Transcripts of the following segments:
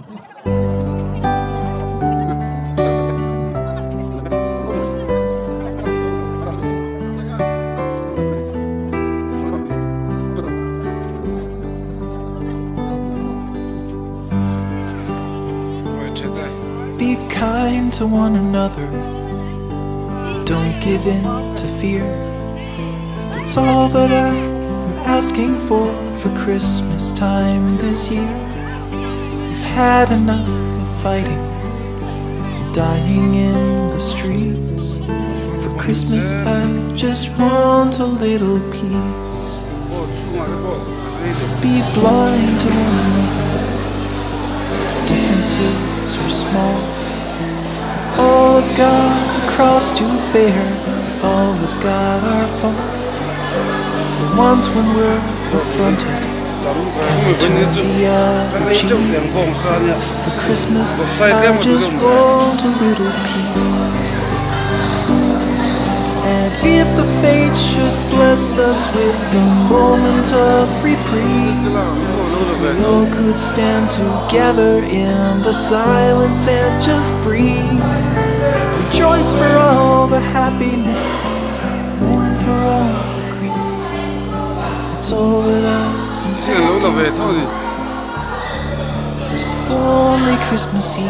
Be kind to one another. Don't give in to fear. That's all that I am asking for for Christmas time this year. We've had enough of fighting and dying in the streets. For Christmas, I just want a little peace. Be blind to one another. Differences are small. All have got a cross to bear. We all have got our faults. For once, when we're confronted, can we turn the other cheek? For Christmas, I just want a little peace. And if the fates should bless us with a moment of reprieve, we all could stand together in the silence and just breathe. Rejoice for all the happiness, mourn for all the grief. That's all that I'm asking this lonely Christmas Eve.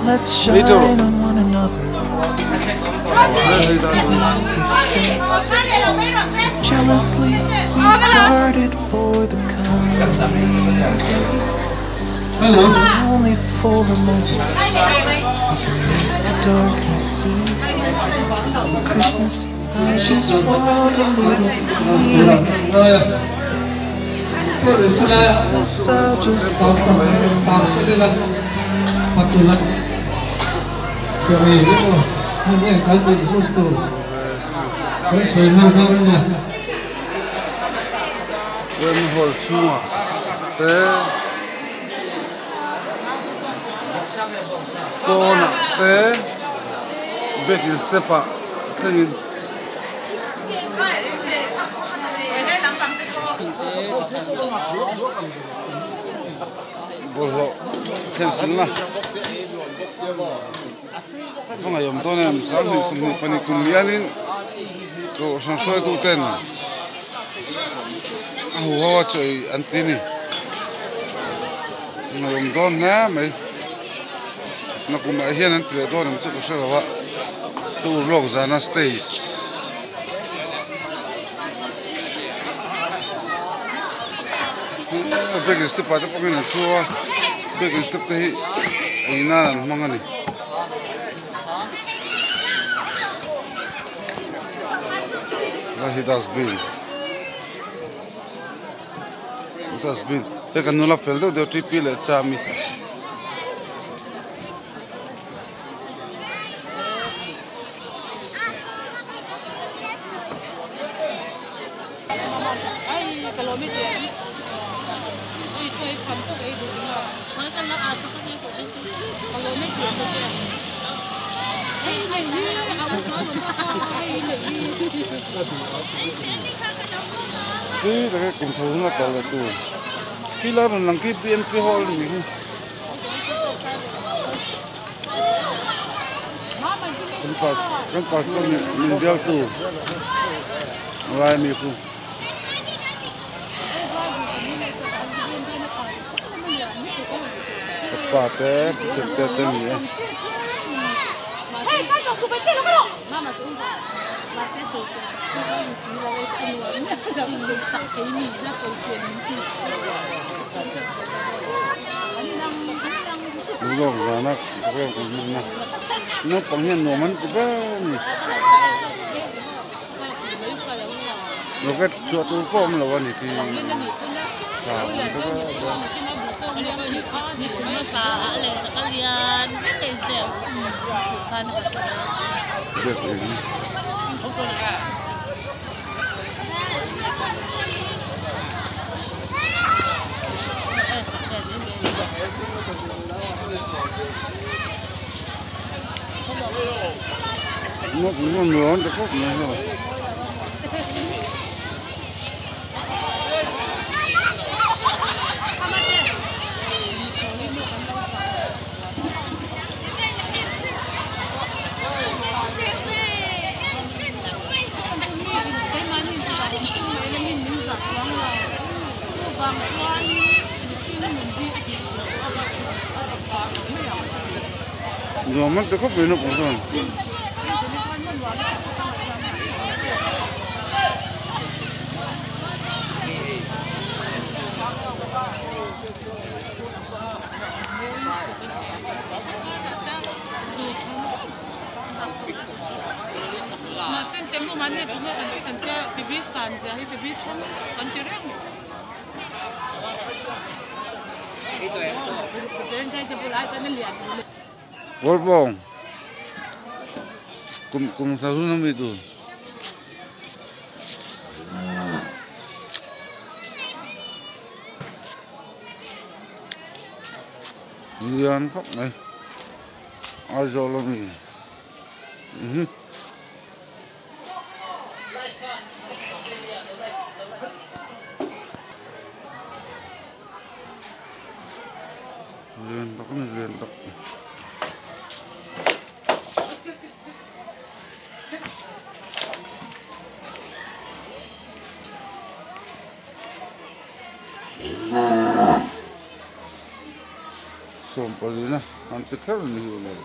Let's shine on one another. We've said so jealously we've guarded for the coming days. Only for a moment we can make the darkness cease. For Christmas, I just want a little peace. Christmas, I just want a little Dustbin. Peka nula feldo de tripi le chami. BNP Hall ni. Kan pas min bial tu. Lai mi ku. Pa te te te mi. Hey, kan to su pe te lo ko. Mama tu. Ma se so so. Log zana ko na no panghian no man ko ba ni lo ka chu tu ko am lo ni ti ta ko Biak in. Nó cũng có nướng được khóc nữa rồi. Nuam te khawp mai naupang chuan. Kawlbawng kum kum thla hun ami tur. Lian khawp mai Aizawl ami hi. Lian tak a ni lian tak. Sawm palina an ti kher a ni hi awm lo.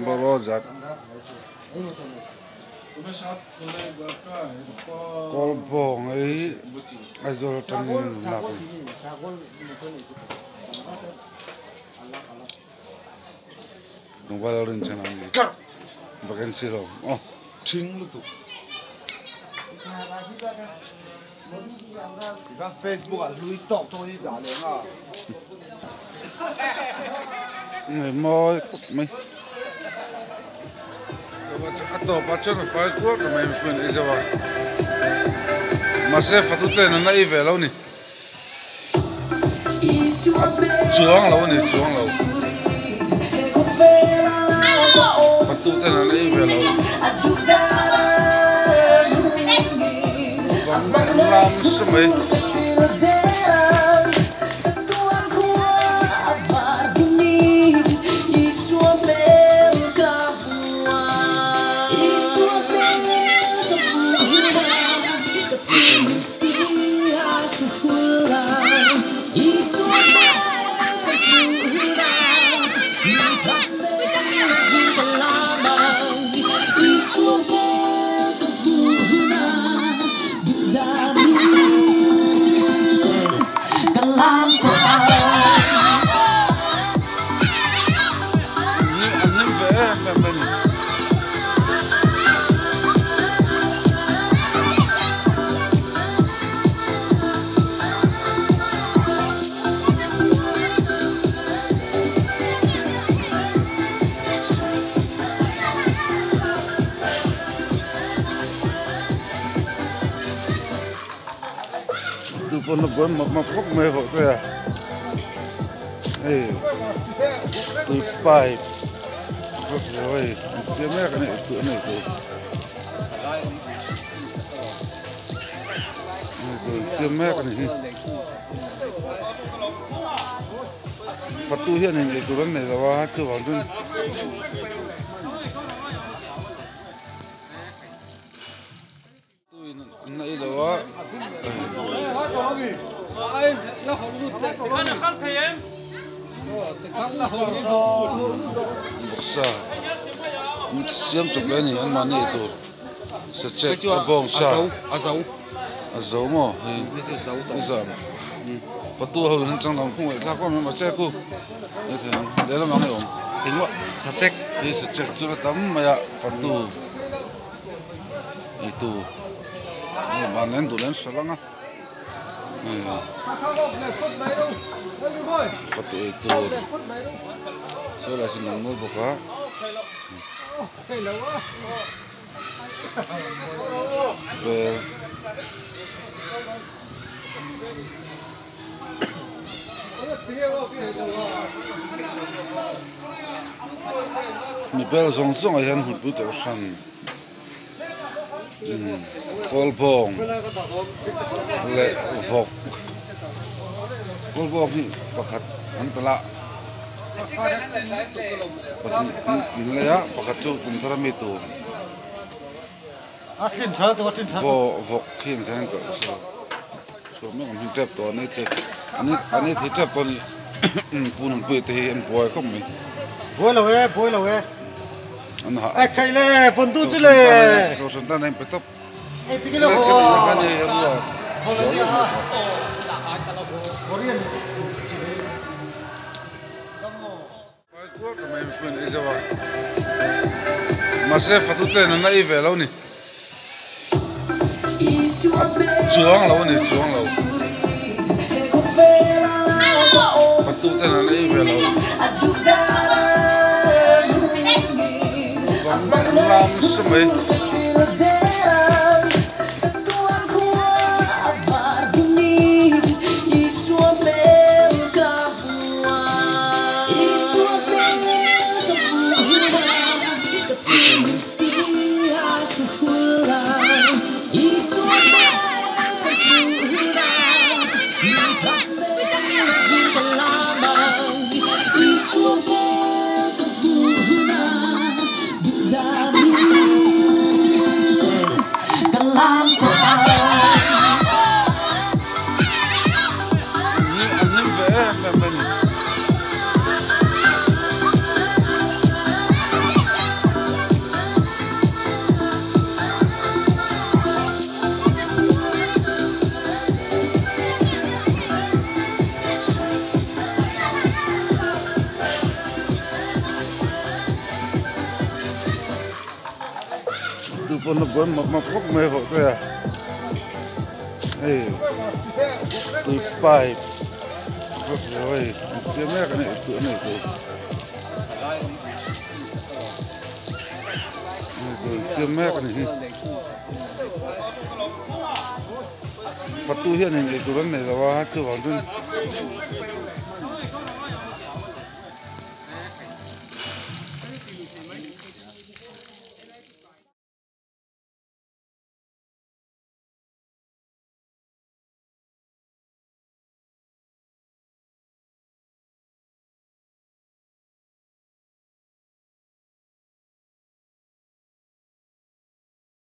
Brozat Kawlbawng hi Aizawl atangin lak a ni. Tlangval a rin chhan ang vacancy lo aw. Thing lutuk. Tikhan Facebook ah hlui tawk tawk hi dah leh nga. Nge mawi khawp mai. A tawpah chuan a fai kual ta mai mipui an ei zauh a. Mahse fatuten an la ei ve lo ni. Chuang lo a ni chuang lo fatu ten an ei ve lo bang an lam nasa mai. An hlim ve em em a ni. Tu pawn a buai map map khawp mai hawh te a hei tui pipe hei an siam mek a ni tih a ni tur an siam mek a ni hi fatu hian in eitur an nei lo a chuvang chuan. Tuin an ei lo a. Bawksa an siam chawp leh a ni an mahni ei tur sachet a bawng sa a zo maw hei i zam. Fatu ho in an chang dang khung thlak khawp mai mahse khu he thei ang lehlam ang a awm engmaw sasek hei sachek chu a tam mai a fatu eitur hei van len duh len hre lang a hei fatu eitur saw lai sawn an mawi bawk a. Vel. Mi bel zawng zawng ah hian hmunpui kohhran imm kawlbawng leh vawk kawlbawng hi pakhat an pelh a pahnih an lei a pakhat chu kum thar ami tur. Baw vawk khi ang hian ka hria chhuak mek ang hi tep tawh an ei thei an ei thei tep tawh a ni pu nunpuia te hi an buai khawp mai buai lo e buai lo e an hah e khaih le vawn duh chu le kohhran tan a inpe tawp ei ti kilo Mahse fatu ten an la ei ve lo ni. Chuang lo a ni chuang lo. Fatu ten an la ei ve lo. Bang an lam nasa mai. An hlim ve em em a ni. Tu pawn a buai map map khawp mai vawh te a hei tui pipe hei an siam mek a ni tih a nei tur an siam mek a ni hi fatu hian in eitur an nei lo a chuvang chuan.